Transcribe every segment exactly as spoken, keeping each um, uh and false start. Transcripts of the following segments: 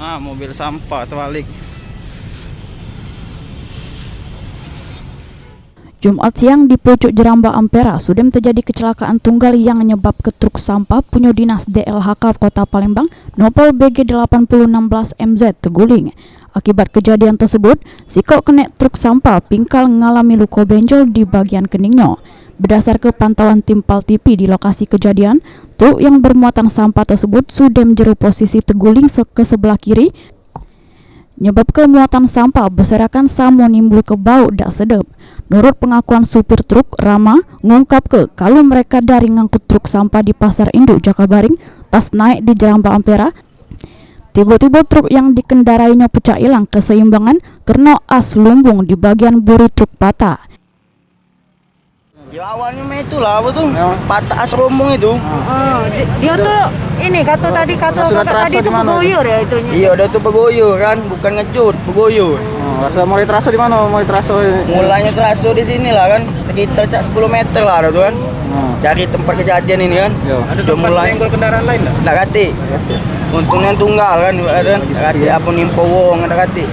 Ah, mobil sampah terbalik. Jumat siang di Pucuk Jeramba Ampera, sudem terjadi kecelakaan tunggal yang nyebabke truk sampah punyo dinas D L H K Kota Palembang, nopol B G delapan puluh enam belas M Z, teguling. Akibat kejadian tersebut, sikok kenek truk sampah pingkal ngalami luko benjol di bagian keningnyo. Bedasarke pantauan tim Pal T V di lokasi kejadian, truk yang bermuatan sampah tersebut sudem jero posisi teguling se-, ke sebelah kiri, nyebabke muatan sampah beserakan samo nimbulke bau dak sedep. Nurut pengakuan supir truk, Rama, ngungkapke kalu mereka dari ngangkut truk sampah di Pasar Induk Jakabaring, pas naik di Jeramba Ampera, tibo-tibo truk yang dikendarainyo pecah ilang keseimbangan kerno as lumbung di bagian buri truk patah. Ya, awalnyo mah itulah, apa tu? Ya. Patah as rombong itu. Oh, di-, dia tu ini kata tadi, kata kakak tadi tu begoyor ya itunya. Iyo, dia tu begoyor kan, bukan ngejut, begoyor. Oh, raso mulai teraso di mano? Mulai teraso. Mulanya teraso di sini lah kan, sekitar cak sepuluh meter lah ada tu kan. Hmm. Dari tempat kejadian ini kan. Yo. Ada tempat mulai nyenggol kendaraan lain tak? Dak katik. Untungnya tunggal kan, kan. Dak katik apa nimpo wong, dak katik.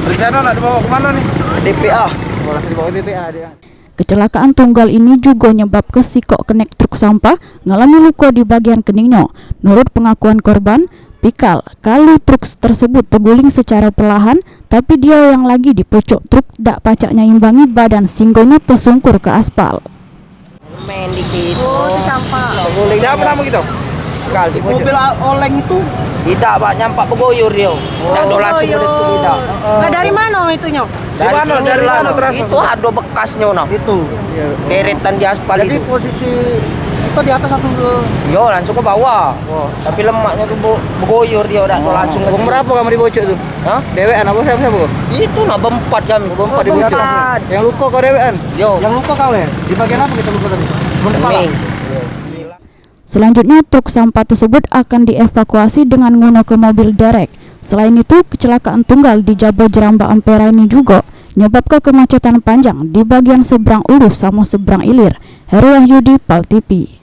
Rencana nak dibawa ke mana ni? Ke T P A. Oh, langsung dibawa ke T P A dia. Kecelakaan tunggal ini jugo nyebabke sikok kenek truk sampah ngalami luko di bagian keningnyo. Nurut pengakuan korban, pikal kalu truk tersebut teguling secara perlahan, tapi dio yang lagi di pucuk truk dak pacak nyeimbangi badan singgonyo tesungkur ke aspal. Main dikit. Oh, itu sampah. Siapa nama kita? Kal di pucuk. Mobil a-, oleng itu? Tidak, Pak, nyampak begoyor dia. Dak ada langsung begoyor. Tidak. Nah, dari mana itunyo? Dari sini lah. Itu ada bekasnya nah. Itu. Deretan di aspal. Jadi itu posisi kita di atas langsung ke. Yo, langsung ke bawah. Wah. Tapi lemaknya tu be-, begoyor dia dak ada langsung. Wong berapa kamu di pucuk tu? Hah? Dewekan apa siapa-siapa? Itu nah berempat kami. Berempat di pucuk. Berempat. Yang luka kau dewekan? Yo. Yang luka kau ya? Di bagian apa kita luka tadi? Kepala. Kening. Selanjutnya, truk sampah tersebut akan dievakuasi dengan ngunoke mobil derek. Selain itu, kecelakaan tunggal di Jabo Jeramba Ampera ini jugo nyebabke kemacetan panjang di bagian seberang Ulus samo seberang Ilir. Heru Wahyudi, Pal T V.